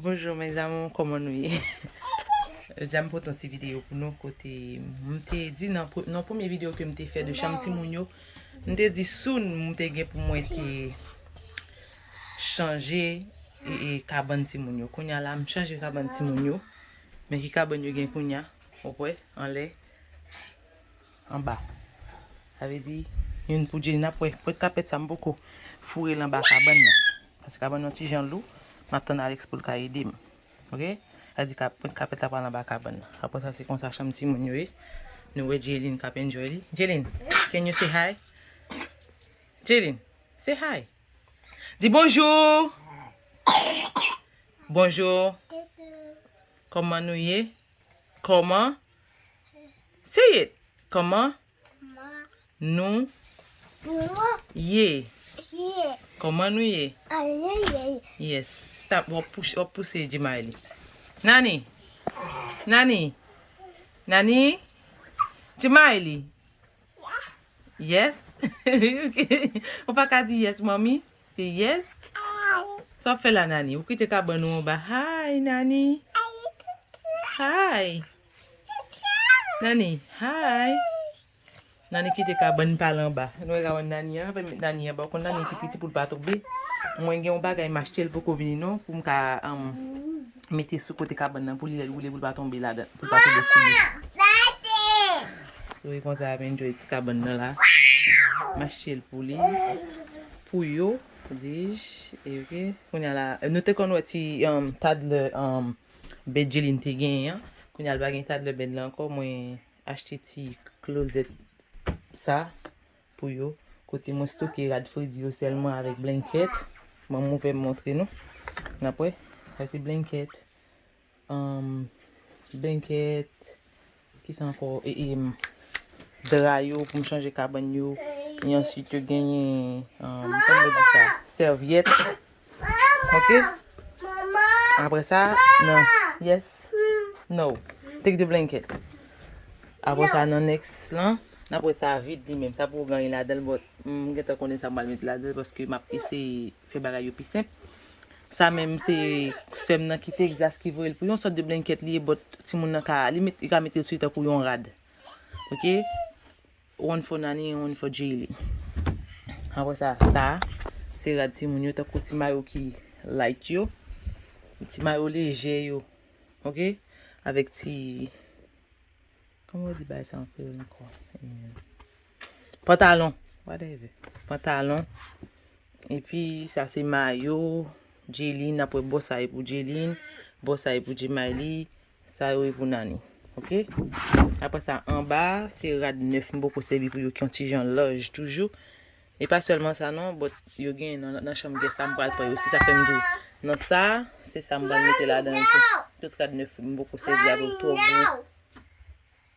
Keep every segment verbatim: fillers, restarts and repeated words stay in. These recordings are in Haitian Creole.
Bonjou mes amours, kòman nou ye? Jodi a m pote yon ti videyo pou nou kote m te di nan pre- nan premye videyo ke m te fè de chanm timoun yo, m te di soon m te gen pou mwen te chanje e, e kabann timoun yo. Kounye a la m chanje kabann timoun yo. Men ki kabann yo gen kounye a? Ou wè anlè, anba. Sa vle di youn pou Djelin ap wè. Pwèt kapèt sa m poko foure l anba kabann nan. Paske kabann nan ti jan lou. M ap tann Alex pou l ka ede m. Oke? Sa di ka pwèt kapèt la pral anba kabann nan. Apre sa se konsa chanm timoun yo ye. Nou wè Djelin k ap enjoy li. Djelin, can you say hi? Djelin, say hi. Di bonjou. Bonjou. Kòman nou ye? Kòman? Say it. Kòman nou ye? Kòman nou ye? Yes. Stop. W ap pouche, w ap pouse Jimaili. Nani? Nani? Nani? Jimaili. Yes. Ou pa ka di yes, manmi? Se yes. Sa w ap fè la, Nani? Ou kite kabann ou anba. Hi, Nani. Hi. Nani, hi. Nani kite kabann pa l anba. Nou wè kabann Nani an, fè met Nani anba. Ou konn Nani pi piti pou l pa tonbe. Mwen gen yon bagay m achte l poko vini non, pou m ka um, mete sou kote kabann nan pou li lè l woule pou l pa tonbe ladan, pou l pa tonbe sou li. So e konsa ap enjoy ti kabann nan la. M achte l pou li, pou yo, dij, e oke. Kounye a la, nou te konn wè ti um, toddler um, bed Djelin te genyen an. Kounye a l pa gen toddler bed la ankò, mwen achte ti closet sa pou yo. Kote mwen stoke rad fredi yo sèlman avèk blanket. Mwen m ouvè m montre nou. N ap wè. Sa se blanket. Um, blanket. Kisa ankò? E, e, dra yo pou m chanje kabann yo. E answit yo genyen, um, kòman yo di sa? Sèvyèt. Oke? Apre sa, nan. Yes. No. Take the blanket. Apre sa, nan next lan, n ap wè sa vid li menm. Sa pou w genyen ladan l, but m gentan konnen sa m pral mete ladan l paske m ap eseye fè bagay yo pi senp. Sa menm se sè m nan ki Texas ki voye l pou yon sòt de blanket li ye, but timoun nan ka, li met, li ka mete l sou li tankou yon rad. Oke? One for Nani, one for Jaylee. Apre sa, sa, se rad timoun yo, tankou ti mayo ki light yo, ti mayo lejè yo, oke? Avèk ti, kòman yo di bagay sa an kreyòl ankò? Eh, pantalon, whatever. Pantalon. Epi, sa se mayo, Djelin, apre bò sa e pou Djelin, bò sa e pou Djemaili, sa yo e pou Nani. Oke? Apre sa, anba, se rad nèf m poko sèvi pou yo ki yon ti jan laj toujou. E pa sèlman sa non, but yo gen nan, nan chanm guest la, m pral pran yo. Se sa fè m di w, nan sa, se sa m pral mete ladan l tou. Tout rad nèf m poko sèvi avè l twò gwo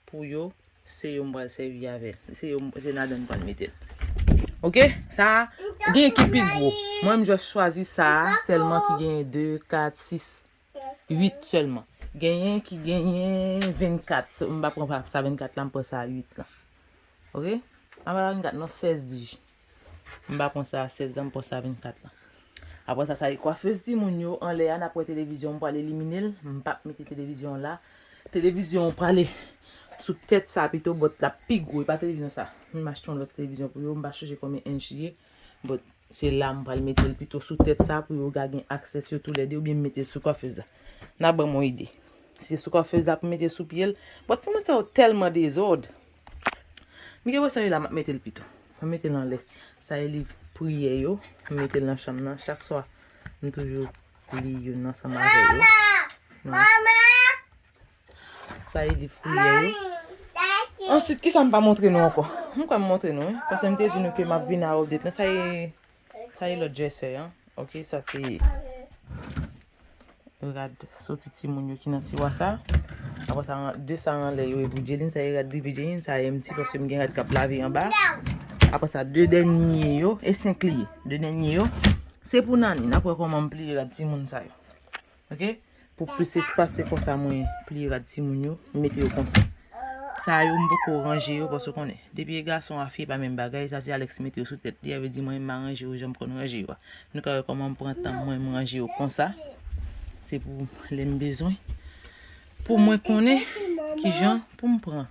pou yo, se yo m pral sèvi avè l. Se yo, se ladan m pral mete l. Oke? Sa, gen ki pi gwo. Mwen, m just chwazi sa a, sèlman ki gen de, kat, sis, uit sèlman. Genyen ki genyen vennkat. So, m pa pran sa vennkat la, m pran sa uit la. Oke? A pa vennkat non, sèz dij. M pa pran sa sèz la, m pran sa vennkat la. Apre sa, sa e kwafez timoun yo. Anlè a, n ap wè televizyon, m pral elimine l. M p ap mete televizyon la. Televizyon an prale sou tèt sa pito, but l ap pi gwo. E pa televizyon sa. M achte yon lòt televizyon pou yo. M pa chonje konbyen inch li ye. But se la m pral mete l pito sou tèt sa pou yo ka gen aksè yo toulède, oubyen m mete l sou kwafez la. N a ban m yon ide. Si se sou kwafez la pou m mete l sou pye l. But timoun sa yo tèlman dezòd. M gen presyon yo la, m ap mete l pito. Mwen mete l anlè. Sa e liv priyè yo. M mete l nan chanm nan. Chak swa, m toujou li youn ansanm avè yo. Non. Sa e liv priyè yo. Answit, kisa m pa montre nou ankò? M kwè m montre nou, wi. Paske m te di nou ke m ap vin a update. Non, sa e, sa e lòt dresser an. Oke, sa se rad soti timoun yo ki nan tiwa sa. Apre sa, de sa anlè yo e pou Djelin, sa e rad rive Djelin, sa e empty paske m gen rad k ap lave anba. Apre sa, de dènye yo, e senk li ye. De dènye yo, se pou Nani. N ap wè kòman m pliye rad timoun sa yo. Oke? Pou plis espas, se konsa mwen pliye rad timoun yo, m mete yo konsa. Sa yo, m poko ranje yo, paske w konnen. Depi e gason a fi, e pa menm bagay, sa se Alex ki mete yo sou tèt li, a vle di mwen, m aranje yo jan m konn ranje yo a. Nou ka wè kòman m pran tan mwen, m ranje yo konsa. Se pou lè m bezwen. Pou mwen konnen kijan pou m pran.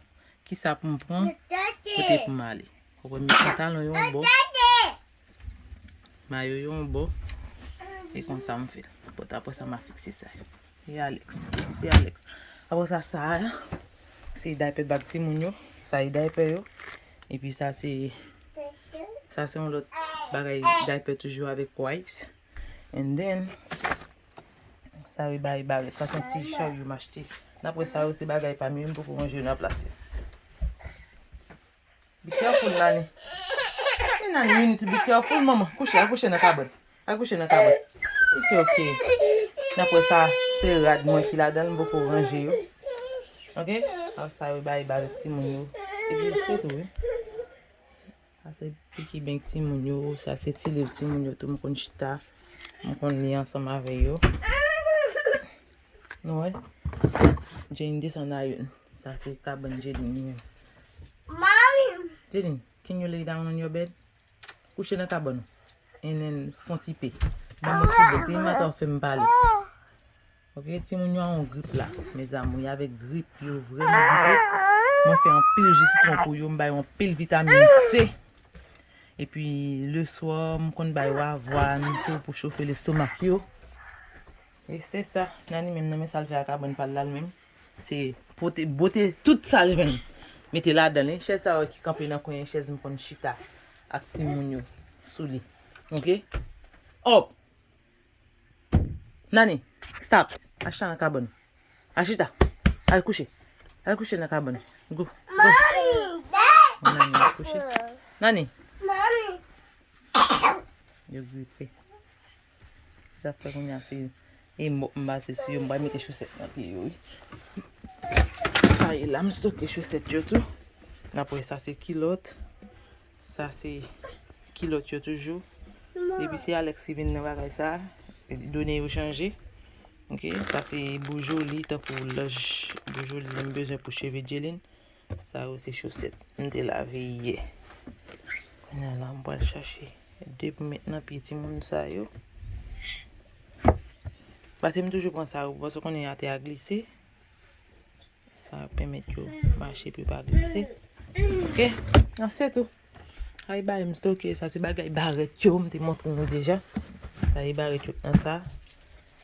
Kisa pou m pran. Kote pou m ale. Ou wè, m pantalon yon bò. Mayo yon bò. E konsa m fè l. Bon, apre sa, m a fikse sa. E Alex. Se Alex. Apre sa, sa a, se daypè bag timoun yo. Sa e daypè yo. Epi sa se, sa se yon lòt bagay daypè toujou avèk wipes. And then, sa yo bay barèt. Sa se yon ti chayou m achte. Dapre sa yo se bagay pa m yo, m poko ranje yo nan plas yo. Be careful, Nani. Men Nani vini tou, be careful, manman. Kouche, al kouche nan kabann. Al kouche nan kabann. It's okay. Dapre sa, se rad mwen ki ladan l, m poko ranje yo. Ok? Sa yo bay barèt timoun yo. Epi se tou, wi. Sa se piki benk timoun yo, sa se ti liv timoun yo tou, m konn chita, m konn li ansanm avè yo. Nou wè? Jane desann a youn. Sa se kabann Jeline li menm. Mommy! Jeline, can you lay down on your bed? Kouche nan kabann ou. And then, fon ti pe. Ban mwen ti bèt. Li mata w fè m pale. Ok, timoun yo a yon grip la. Mezanmi, avèk grip, yo vrèman gripe. Mwen fè anpil ji sitwon pou yo, m ba yo anpil vitamin C. Epi, leswa, m konn ba yo avwàn tou pou chofe lestomak yo. E se sa, Nani menm nan men sa l fè a kabann pa l la l menm. Se pote, bote tout sa l jwenn. Mete ladan l, wi. Chèz sa yo ki kanpe nan kwen, chèz m konn chita ak timoun yo sou li. Ok? Hop! Nani, stop. Al chita nan kabann. Al chita. Al kouche. Al kouche nan kabann. Go. Go. Nani al kouche. Nani. Yo gripe. Zafè kounye a se e mòp m pase sou yo, m pral mete chosèt nan pye yo, wi. Sa e la, m stoke chosèt yo tou. Apre sa se kilòt. Sa se kilòt yo toujou. Epi se Alex ki vin nan bagay sa. Done yo chanje. Ok, sa se boujoli, tankou lanj boujoli m bezwen pou cheve Jeline. Sa yo se chosèt m te lave yè. Kounye a la, m pral chache de pou met nan pye timoun sa yo. Paske m toujou pran sa yo, paske konnen atè a glise. Sa ap pèmèt yo mache pou yo pa glise. Ok? Nan se tou. Ay, bagay m stoke, sa se bagay barèt yo, m te montre nou deja. Sa e barèt yo nan sa.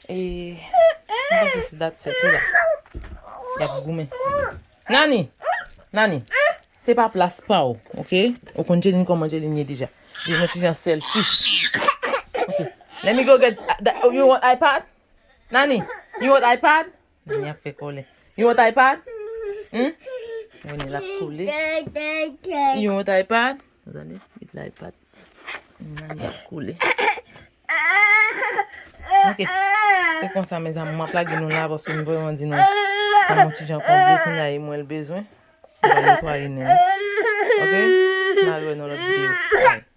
E, m panse se dat sèt yo la. Y ap goumen. Nani! Nani! Se pa plas pa w, ok? Ou konn Jeline kòman Jeline ye deja. Jeline yon ti jan selfish. Ok. Let me go get, you want iPad? Nani, you want iPad? Nani ap fè kòlè. You want iPad? Hmm? Nani l ap kole. You want iPad? Gade, met l iPad. Nani ap kole. Ok. Se konsa, mezanmi, m ap lage nou la paske m vrèman di nou. Sa yon ti jan kòlè kounye a e mwen l bezwen. M va netwaye nen. Ok? N a wè nan lòt videyo. Bye.